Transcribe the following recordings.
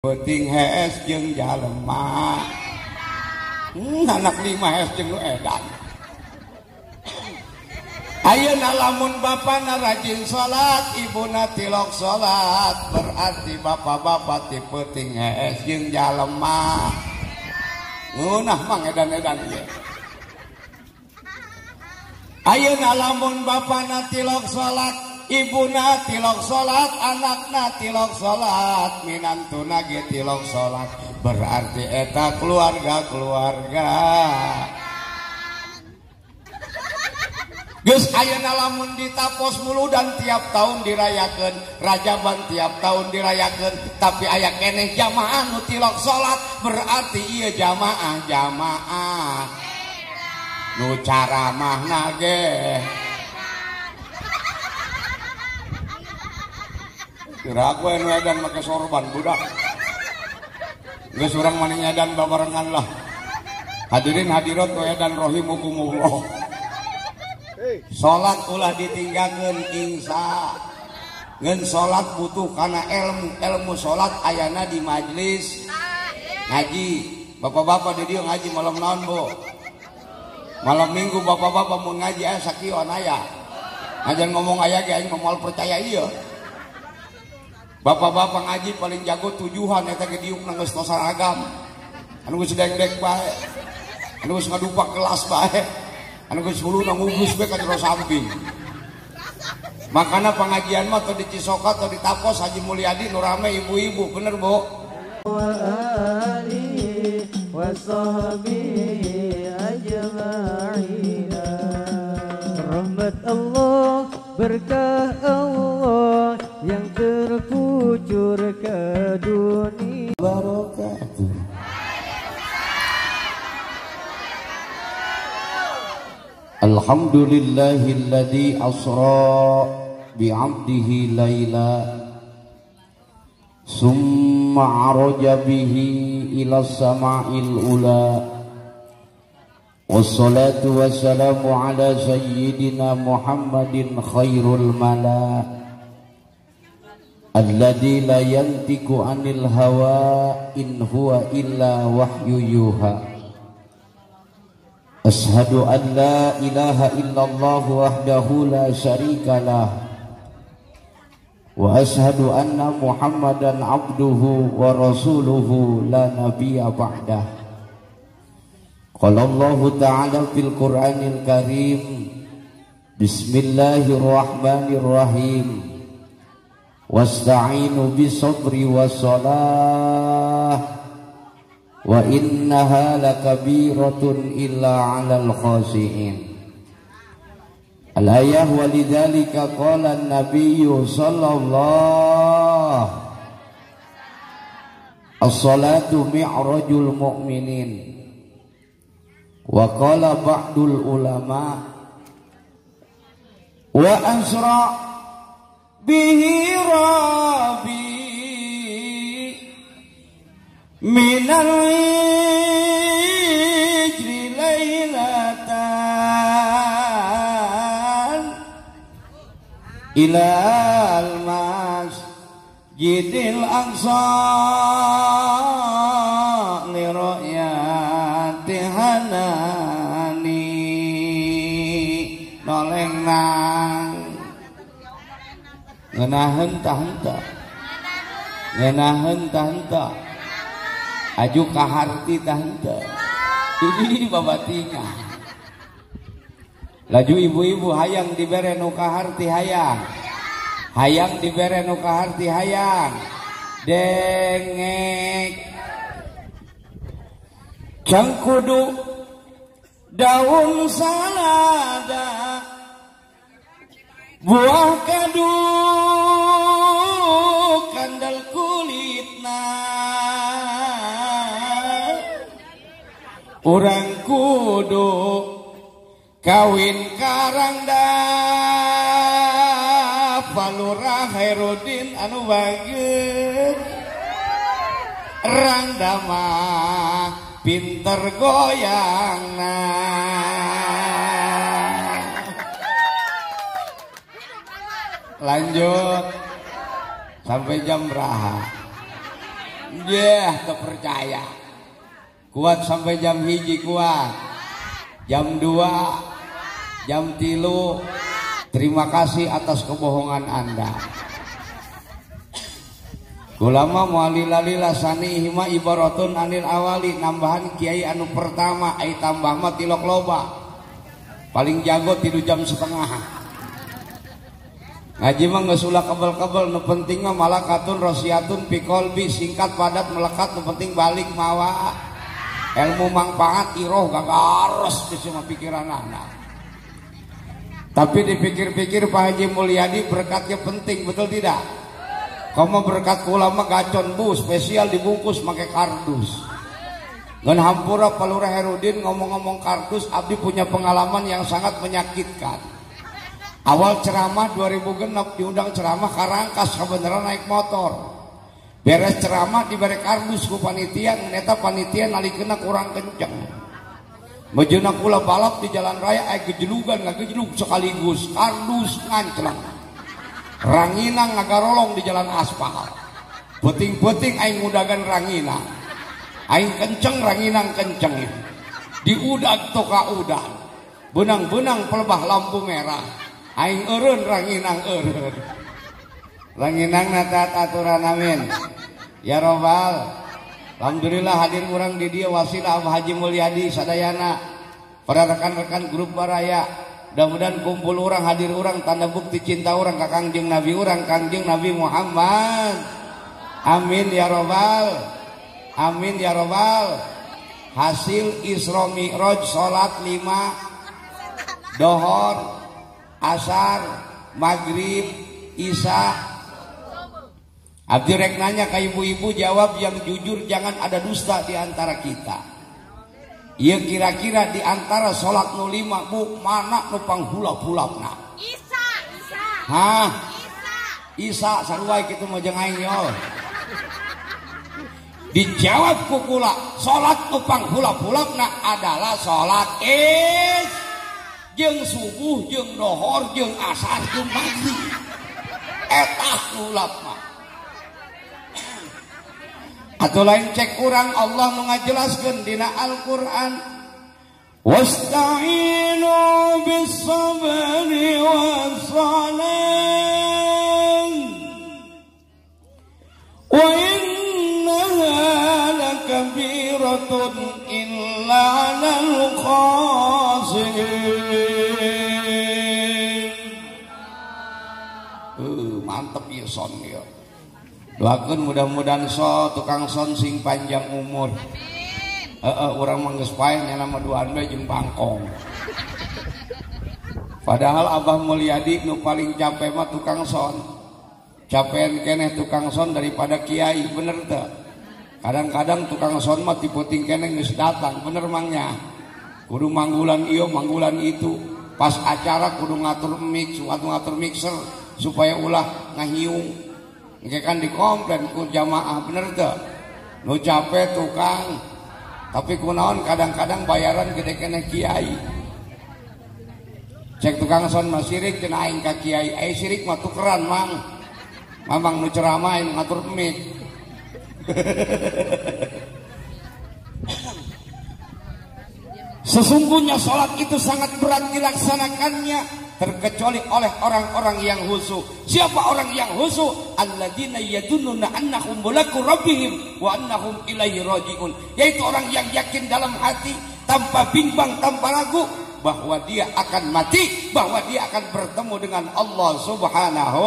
Peuting hees jeung jalema. Anak lima hees jeung nu edan. Ayeuna lamun bapana rajin salat, ibuna tilok salat, berarti bapak-bapak ti peuting hees jeung jalema. Ngeunah mang edan-edan ieu. Ayeuna lamun bapana tilok salat, ibuna tilok salat, anakna tilok salat, minantuna ge tilok salat, berarti eta keluarga-keluarga. Geus ayeuna lamun ditapos muludan tiap tahun dirayakeun, rajaban tiap tahun dirayakeun, tapi aya keneh jamaah nu tilok salat, berarti ieu jamaah-jamaah nu caramahna ge. Kira aku anu edan make sorban budak. Geus urang mani edan babarengan lah. Hadirin hadirat nu edan rahimakumullah. Salat ulah ditinggalkeun ingsa. Ngeun salat butuh kana ilmu, ilmu salat ayana di majelis ngaji. Bapak-bapak di dieu ngaji malam naon, Bu? Malam Minggu bapak-bapak mun ngaji aya sakieu aya. Ngajan ngomong aya ge aing moal percaya ieu. Bapak-bapak ngaji paling jago tujuhan eta ge diukna geus tos seragam. Anu geus dengdek bae. Anu geus ngadupak kelas bae. Anu geus huluna ngugus bae ka jero samping. Makana pengajian mah atau di Cisoka atau di Tapos Haji Mulyadi nu rame ibu-ibu, bener Bu? Wa alihi wa sahbihi ajma'ina. Rahmat Allah, berkah Allah yang terkucur ke dunia. Barakatuh. Alhamdulillahilladzi asra bi'abdihi laila summa araja bihi ila sama'il ula. Wassalatu wassalamu ala sayyidina Muhammadin khairul mala alladzi la yantiqu anil hawa in huwa illa wahyu yuha. Ashhadu an la ilaha illallah wahdahu la syarika lah wa ashhadu anna Muhammadan abduhu wa rasuluhu la nabiyya ba'dah. Qala Allahu ta'ala fil Qur'anil Karim, bismillahirrahmanirrahim. Wasta'inu bis-sabri was-salah wa innaha lakabiratun illa 'alal khashi'in. Al-ayah wa lidzalika qala an-nabiyyu sallallahu as-salatu mi'rajul mu'minin. Wa qala ba'dul ulama wa asra bihi rabbi minal hijri lailatan ilal masjidil aqsa liru'yati hanani. Noleng nang ngeunaheun tah henteu, ngeunaheun tah henteu, aju ka harti tah henteu. Ini babatinga. Laju ibu-ibu hayang dibere nu ka harti hayang, hayang dibere nu ka harti hayang. Dengek cangkudu daun salada buah kadu kandal kulitna urang kudu kawin karangda Palurah Herudin anu bageut rangda mah pinter goyangna. Lanjut sampai jam berapa? Dia terpercaya. Kuat sampai jam 1 kuat. Jam 2, jam 3. Terima kasih atas kebohongan Anda. Ulama mualila sani hima ibaratun anil awali, nambahan kiai anu pertama ai tambah mah tilok loba. Paling jago 3,5 jam. Ngaji mah geus ulah kebel-kebel, nu penting mah malakatun rosiatun piqolbi, singkat padat melekat, nu penting balik mawa ilmu manfaat iroh gagaros di semua pikiran anak. Tapi dipikir-pikir Pak Haji Mulyadi berkatnya penting, betul tidak? Kamu berkat ulama gacon bu, spesial dibungkus pakai kardus. Ngan hampura Pak Lurah Herudin ngomong-ngomong kardus, abdi punya pengalaman yang sangat menyakitkan. Awal ceramah 2006 diundang ceramah Karangkas kebenaran naik motor. Beres ceramah diberi kardus ku panitia, neta panitia nalikena kurang kenceng. Mejuna kula balap di jalan raya aya gejelugan ngagejelug sekaligus kardus ngancleng. Ranginang ngagarolong di jalan aspal. Peting-peting aing ngudagan ranginang. Aing kenceng ranginang kenceng. Diudag toka udan. Benang-benang pelebah lampu merah. Aing eureun ranginang eureun. Ranginang taat aturan amin. Ya robbal. Alhamdulillah hadir urang di dieu wasilah Haji Mulyadi sadayana. Para rekan-rekan grup baraya. Mudah-mudahan kumpul orang hadir orang tanda bukti cinta orang ka Kangjeng Nabi orang Kangjeng Nabi Muhammad. Amin ya robbal. Amin ya robbal. Hasil Isra Mi'raj salat 5 dohor, asar, maghrib, isya. Abdi rek nanya ka ibu-ibu, jawab yang jujur, jangan ada dusta di antara kita. Iya kira-kira di antara sholat nu 5 bu mana nu panghulap-hulapna? Isa, Isa. Hah? Isa. Isa sarua kitu mah jeung aing yo. Dijawab ku kula, sholat nu panghulap-hulapna adalah sholat is jeung subuh jeung dohor jeung asar jeung maghrib. Eta hulap mah. Atau lain cek kurang Allah mengajelaskan dina Al-Qur'an. Wasta'inu bis-sabri was-salah wa innaha lakabiratun illa 'alal khashi'in. Mantep ieu son ieu. Doakeun mudah-mudahan so tukang son sing panjang umur. Heeh, urang mah geus paeh nya mah duaan we jeung bangkong. Padahal Abah Mulyadi nu paling capek mah tukang son. Capean keneh tukang son daripada kiai, bener teu? Kadang-kadang tukang son mah tiputing keneh geus datang, bener mangnya. Kudu manggulan ieu, manggulan itu. Pas acara kudu ngatur mix, ngatur mixer supaya ulah ngahiung. Engke kan dikomplain ku jamaah, bener teu? Nu capek tukang, tapi kunaon kadang-kadang bayaran gede keneh kiai. Cek tukang son mah sirik cenah aing ka kiai, ai sirik mah tukeran mang. Mamang nu ceramah aing ngatur mic. Sesungguhnya sholat itu sangat berat dilaksanakannya, terkecuali oleh orang-orang yang khusyuk. Siapa orang yang khusyuk? Alladzina yadunnuna annahum mulaku rabbihim wa annahum ilaihi rajiun. Yaitu orang yang yakin dalam hati, tanpa bimbang, tanpa ragu, bahwa dia akan mati, bahwa dia akan bertemu dengan Allah Subhanahu.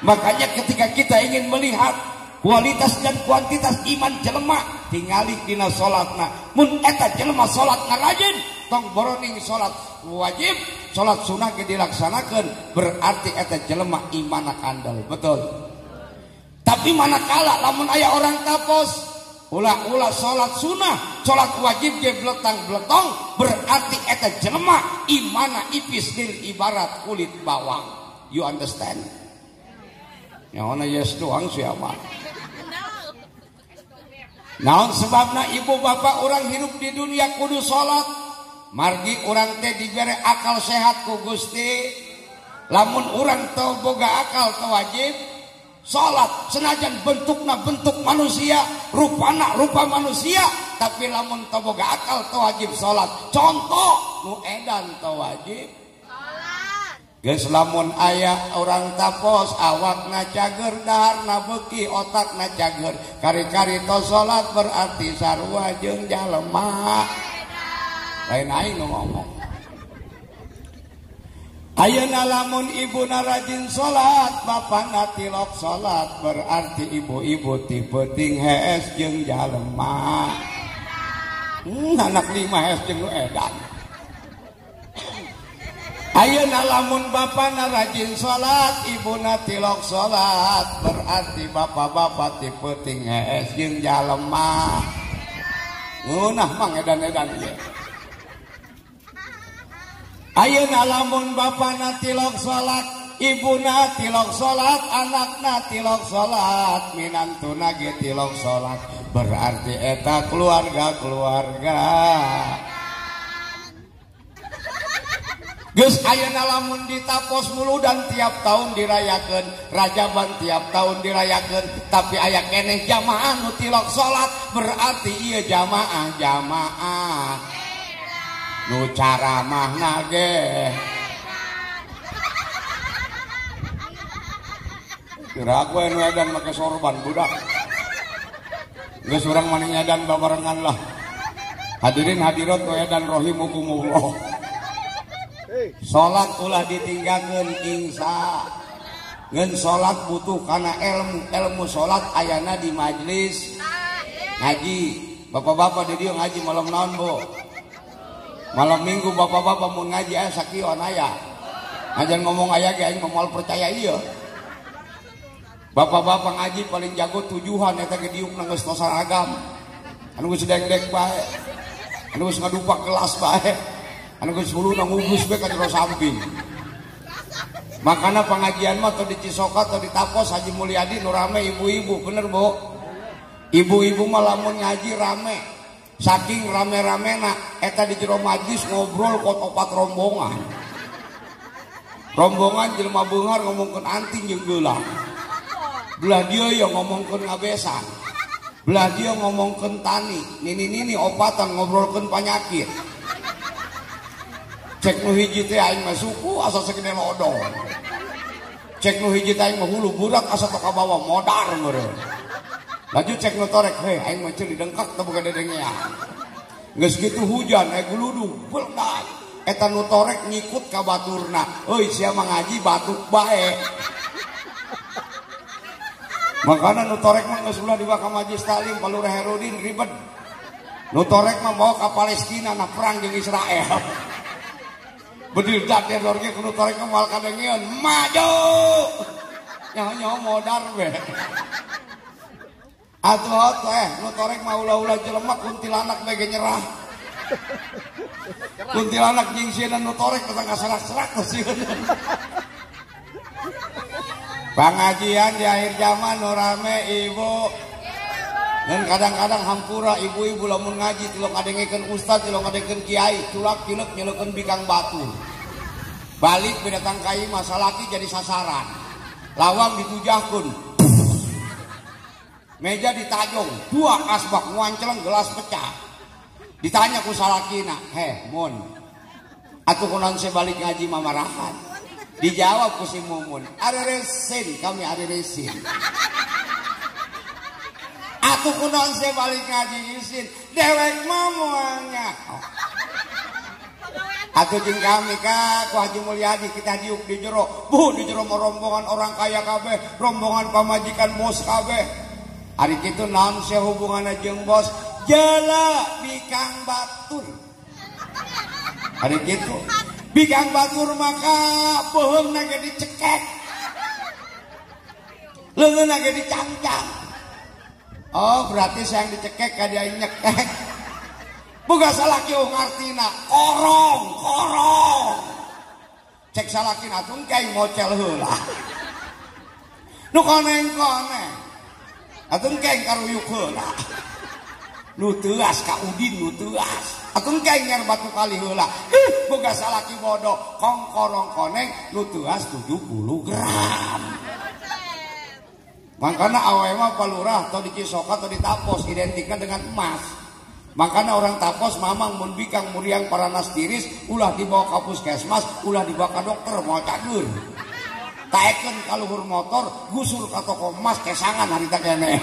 Makanya ketika kita ingin melihat kualitas dan kuantitas iman jelema, tingali dina salatna. Mun eta jelema salatna rajin, tong boroning salat wajib, salat sunah ge dilaksanakeun, berarti eta jelema imanna kandel, betul. Tapi manakala lamun aya orang tapos, ulah-ulah salat sunah, salat wajib ge bletang-bletong, berarti eta jelema imanna ipis lil ibarat kulit bawang. You understand? Nyaona yes doang siapa? Naon sebabna ibu bapak orang hidup di dunia kudu salat? Margi orang teh dibere akal sehat ku Gusti. Lamun orang teu boga akal teu wajib Salat senajan bentukna bentuk manusia, rupana rupa manusia, tapi lamun teu boga akal teu wajib salat. Contoh nu edan teu wajib salat. Geus lamun aya urang tapos awakna cager, daharna beuki, otakna cager, kari-kari teu salat berarti sarua jeung jalema. Lain aing nu ngomong. Ayeuna lamun ibuna rajin salat, bapana tilok salat, berarti ibu-ibu ti peuting hees jeung jalema. Anak lima hees jeung nu edan. Ayeuna lamun bapana rajin salat, ibuna tilok salat, berarti bapak-bapak ti peuting hees jeung jalema. Ngeunah mang edan-edan ieu. Ayeuna lamun bapana tilok salat, ibuna tilok salat, anakna tilok salat, minantuna ge tilok salat, berarti eta keluarga-keluarga. Geus ayeuna lamun ditapos muludan tiap tahun dirayakeun, rajaban tiap tahun dirayakeun, tapi aya keneh jamaah nu tilok salat, berarti ieu jamaah-jamaah nu caramahna ge. Kira aku anu edan make sorban budak. Geus urang mah nyadan babarengan lah. Hadirin hadirat nu edan rahimakumullah. Salat ulah ditinggalkeun ingsa. Ngeun salat butuh kana ilmu, ilmu salat ayana di majelis ngaji. Bapak-bapak di dieu ngaji malam naon, Bu? Malam minggu bapak-bapak mau ngaji aya sakion aya. Ngajan ngomong aya ge aing moal percaya ieu. Bapak-bapak ngaji paling jago tujuhan eta ge diukna geus tosan agam. Anu geus dengdek bae. Anu geus ngadupak gelas bae. Anu geus huluna ngubus bae ka jero samping. Makana pengajian mah atau di Cisoka atau di Tapos Haji Mulyadi nu rame ibu-ibu, bener Bu? Ibu-ibu mah lamun ngaji rame. Saking rame-ramena eta di jero majlis ngobrol kot opat rombongan. Rombongan jelema beunghar ngomongkeun anting jeung geulang. Belah dieu ya ngomongkeun ngabesan. Belah dieu ngomongkeun tani, nini-nini opatan ngobrolkeun panyakit. Cek nu hiji teh aing mah suku asa segede lodong. Cek nu hiji teh aing mah hulu burak asa teu kabawa modar meureun. Lanjut cek nu torek, hei aing mah ceuli dengkak teu boga dedengean. Geus kitu hujan aya guludug beledak. Eta nu torek ngikut ka baturna. Euy sia mah ngaji batuk bae. Makana nu torek mah geus ulah dibawa ka majlis taklim Pak Lurah Herudin ribet. Nu torek mah bawa ka Palestina na perang jeung Israel. Bedil dader ge nu torek mah moal kadengeun maju. Nyaho-nyaho modar we. Atuh teh nu torek mah ulah-ulah jelema kuntilanak bae ge nyerah. Kuntilanak jeung sieun nu torek teh ngaserak-serak sieun. Pengajian di akhir zaman nu rame ibu. Dan kadang-kadang hampura ibu-ibu lamun ngaji tilok ngadengekeun ustaz, tilok ngadengekeun kiai, culak cilek nyeleukeun bikang batu. Balik bedatang ka imah salaki jadi sasaran. Lawang ditujahkeun. Meja ditajong, dua asbak nguanceleng gelas pecah. Ditanya ku salakina, "Heh, Mun. Atuh kunaon saya balik ngaji mamarahan?" Dijawab ku si Mumun, "Ari resin, kami ari resin." Atuh kunaon saya balik ngaji isin, dewek mah moalnya. Atuh jeung kami ka ku Haji Mulyadi kita diuk di jero. Bu, di jero mah rombongan orang kaya kabeh, rombongan pamajikan bos kabeh. Ari kitu naon sia hubunganna jeung bos? Jala bikang batur. Ari kitu. Bikang batur maka beuheungna ge dicekek. Leungeunna ge dicangcang. Oh, berarti saya yang dicekek ka dia nyekek. Boga salaki ngartina, korong, korong. Cek salakina atuh engke mocel heula. Nu koneng-koneng. Atuh engke karuyuk heula. Nu teuas ka Udin nu teuas. Atuh engke nyer batu kali heula. Hih, boga salaki bodoh, kongkorong koneng nu teuas 70 gram. Makanya awewe mah palurah atau di Cisoka atau di Tapos identiknya dengan emas. Makanya orang Tapos mamang mun bikang muriang paranas tiris ulah dibawa ka puskesmas, ulah dibawa ka dokter moal cagur. Taekeun ka luhur motor, gusur ka toko emas kesangan harita keneh.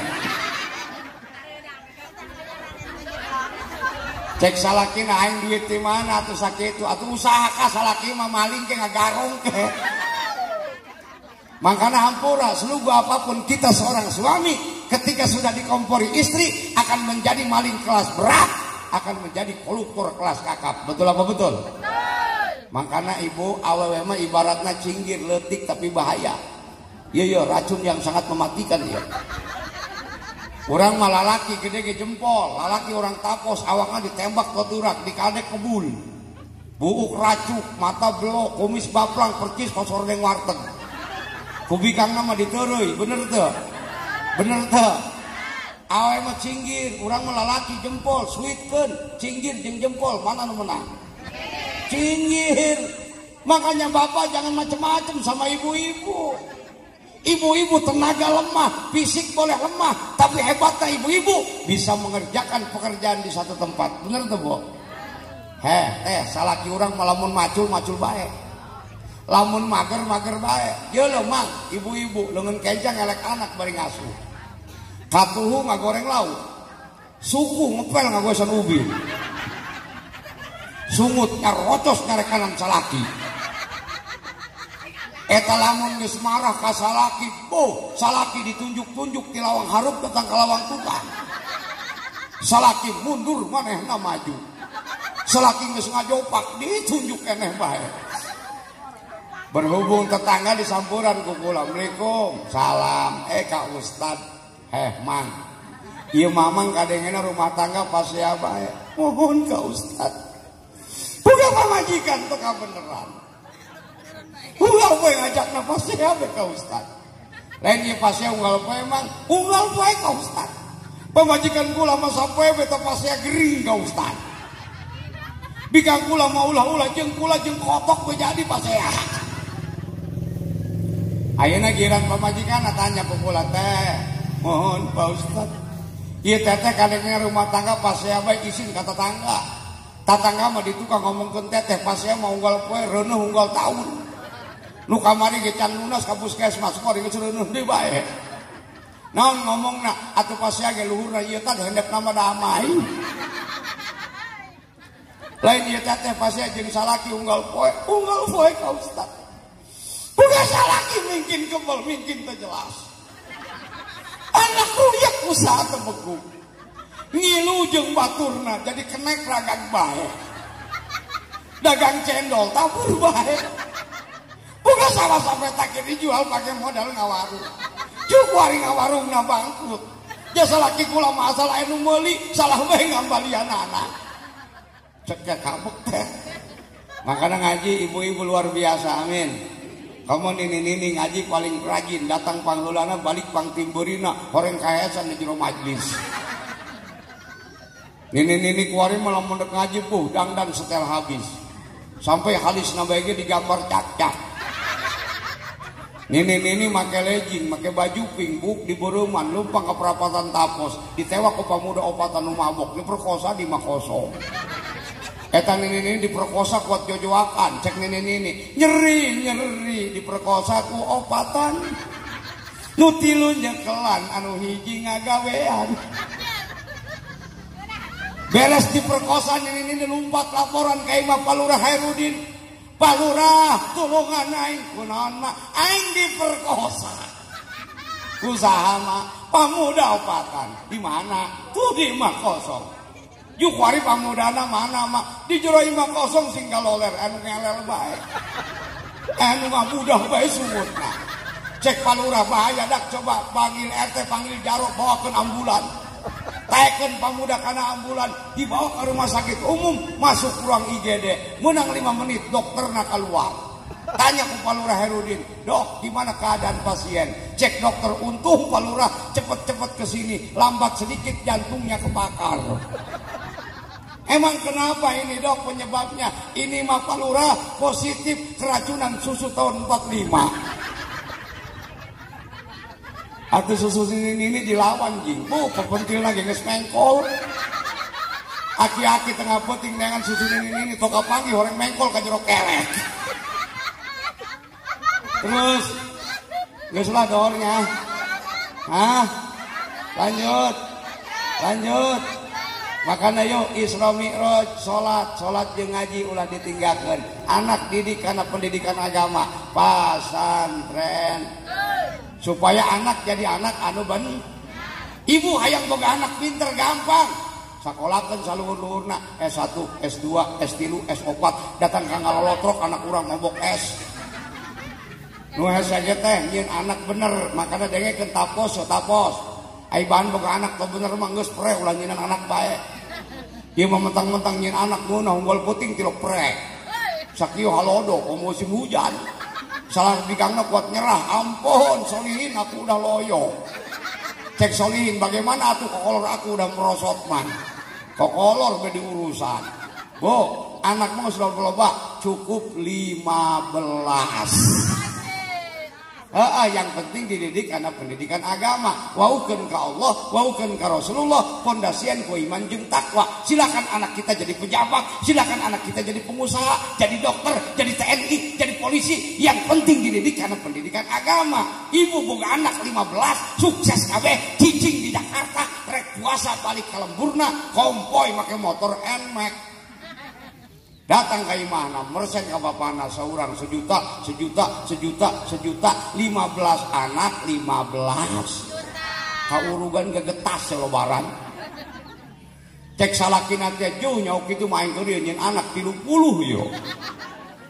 Cek salakina aing duit di mana atuh sakitu atuh usaha ka salaki mah maling ke ngagarong ke. Makanya hampura selugu apapun kita seorang suami ketika sudah dikompori istri akan menjadi maling kelas berat, akan menjadi koruptor kelas kakap. Betul apa betul? Betul. Makanya ibu awewe mah ibaratnya cinggir leutik tapi bahaya. Iya iya racun yang sangat mematikan ya. Orang mah lalaki gede ge jempol, lalaki orang Tapos awakna ditembak koturak, dikadek kebul. Buuk racuk, mata belok, kumis baplang, percis kosor deng warteg. Kubikangna mah diteureuy, bener teu? Bener teu? Awe mah cinggir, urang mah lalaki jempol, suitkeun, cinggir jeung jempol, mana nu menang? Cinggir. Makanya bapak jangan macem-macem sama ibu-ibu. Ibu-ibu tenaga lemah, fisik boleh lemah, tapi hebatnya ibu-ibu bisa mengerjakan pekerjaan di satu tempat. Bener tuh, Bu? Heh, teh salaki urang mah lamun macul macul bae. Lamun mager mager bae. Ye lho mang, ibu-ibu leungeun kencang elek anak bari ngasuh. Katuhu ngagoreng lauk. Suku ngepel ngagoesan ubi. Sungut nyarocos nyarekanan salaki. Eta lamun geus marah ka salaki, boh, salaki ditunjuk-tunjuk ti lawang hareup datang ka lawang tukang. Salaki mundur manehna maju. Salaki geus ngajopak ditunjuk keneh bae. Berhubung tetangga disampuran ku kula, "Assalamualaikum." Salam, ka ustad. Heh, mang. Ieu mamang kadengena rumah tangga pasea bae. Mohon ka ustad. Buka pamajikan teu kabeneran. Unggal poe ngajakna pasea bae ka ustad. Lain ieu pasea unggal poe mang, unggal poe ka ustad. Pamajikan kula mah sapoe beta pasea gering ka ustad. Bikang kula mah ulah-ulah jeung kula jeung kotok we jadi pasea. Ayeuna giran pamajikan tanya ku kula teh, mohon Pak Ustad. Ieu teteh kadengena rumah tangga pasea bae isin ka tetangga. Tetangga mah di tukang ngomongkeun teteh pasea mah unggal poe reuneuh unggal taun. Nu kamari ge can lunas ka puskesmas kok geus reuneuh deui bae. Naon ngomongna atuh pasea ge luhurna ieu teh hendepna mah damai. Lain ieu teteh pasea jeung salaki unggal poe ka ustad. Bukan salaki mungkin kebel mungkin teu jelas. Anak ruyak usaha teu ngilu jeung baturna jadi kenek ragang bae. Dagang cendol tabur bae. Bukan salah sampai tak dijual pakai modal ngawarung. Juk wari ngawarungna bangkrut. Jasa laki kula mah asal aya nu meuli salah bae ngambalian anak. Cek kabek teh. Makanya ngaji ibu-ibu luar biasa, amin. Kamu nini-nini ngaji paling rajin, datang pangheulana balik pangtimbeurina, horeng kaesan di jero majlis. Nini-nini kuari malah mun dek ngaji puh dangdan setel habis. Sampai halisna bae ge digambar cak-cak. Nini-nini make legging, make baju pink, buk di beureman, lumpang ke perapatan Tapos, ditewak ku pamuda opatan nu mabok, diperkosa di Makoso. Eta nini-nini diperkosa kuat jojoakan, cek nini-nini nyeri-nyeri diperkosa ku opatan. Nu tilu nyekelan anu hiji ngagawean. Beres diperkosa nini-nini lumpat laporan ka imah Pak Lurah Hairudin. Pak Lurah tulungan aing kunaon mah aing diperkosa. Usaha mah pamuda opatan di mana? Tuh di imah kosong. Juk wari pamudana mana mah di jero imah kosong sing kaloler anu ngelel bae. Anu ngamudah bae sungutna. Cek Pak Lurah bahaya dak coba panggil RT panggil jarok bawakeun ambulan. Taekeun pamuda kana ambulan dibawa ke rumah sakit umum masuk ruang IGD menang 5 menit dokterna keluar. Tanya ku Pak Lurah Herudin, dok gimana keadaan pasien? Cek dokter, untung Pak Lurah cepet-cepet kesini, lambat sedikit jantungnya kebakar. Emang kenapa ini dok penyebabnya? Ini mah Pak Lurah positif keracunan susu tahun 45. Atuh susu nini dilawan jing. Bu, pepentilna ge geus mengkol. Aki-aki tengah peuting neangan susu nini toka panggih horeng mengkol ka jero kelek. Terus geus lah dohornya. Hah? Lanjut. Lanjut. Makanya yuk Isra Mi'raj, salat, salat jeung ngaji ulah ditinggalkeun. Anak didik kana pendidikan agama, pasantren. Supaya anak jadi anak anu ben. Ibu hayang boga anak pinter gampang. Sakolakeun saluhur-luhurna S1, S2, S3, S4, datang ka ngalolotrok anak urang mabok S. Nu hese ge teh nyieun anak bener, makana dengekeun tapos tapos. Ai bahan boga anak teu bener mah geus pre ulah nyieun anak bae. Ieu mah mentang-mentang nyieun anak ngeunah unggul puting tilok pre. Sakieu halodo komo musim hujan. Salah bikangna kuat nyerah, ampun Solihin aku udah loyo. Cek Solihin bagaimana atuh kokolor aku udah merosot man. Kokolor bedi urusan. Bu, anak mah sudah loba cukup 15. Yang penting dididik karena pendidikan agama. Waukeun ka Allah, waukeun ka Rasulullah, pondasian ku iman jeung takwa. Silakan anak kita jadi pejabat, silakan anak kita jadi pengusaha, jadi dokter, jadi TNI, jadi polisi. Yang penting dididik karena pendidikan agama. Ibu boga anak 15, sukses kabeh, cicing di Jakarta, rek puasa balik ka lemburna, kompoi make motor Nmax. Datang ke imahna, mersen ke bapana seorang sejuta, sejuta, sejuta, sejuta, 15 anak, 15. Kaurugan gegetas lebaran. Cek salakina teh juh nyauk itu main ke dia nyen anak 30 yo.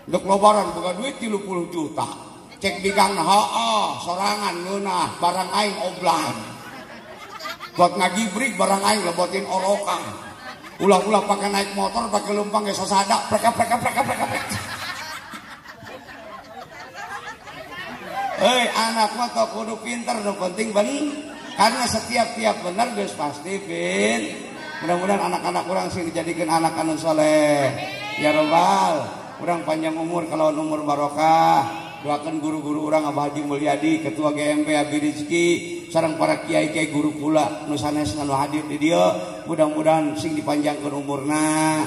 Untuk lebaran boga duit 30 juta. Cek bikangna heuh sorangan ngeunah barang aing oblan. Buat ngagibrik barang aing lebotin orokan. Ulah-ulah pakai naik motor, pakai lumpang ya sasada, prek prek prek prek prek. Hei, anak mah teu kudu pinter, nu penting ben, karena setiap tiap bener geus pasti pin. Mudah-mudahan anak-anak urang sing dijadikeun anak anu soleh. Ya robbal, urang panjang umur kalawan umur barokah. Doakan guru-guru urang Abah Haji Mulyadi, Ketua GMP Abi Rizki, sareng para kiai-kiai guru kula nu sanes anu hadir di dieu, mudah-mudahan sing dipanjangkeun umurna.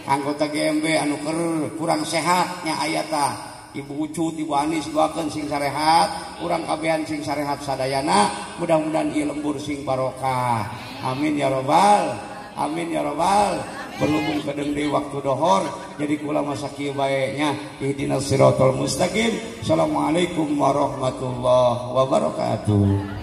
Anggota GMB anu keur kurang sehat nya aya tah, Ibu Ucut, Ibu Anis doakeun sing sarehat, urang kabehan sing sarehat sadayana, mudah-mudahan ieu lembur sing barokah. Amin ya robbal, amin ya robbal. Berhubung kedeng deui waktu dohor, jadi kula masa kieu bae nya. Ihdinas siratal mustaqim. Assalamualaikum warahmatullahi wabarakatuh.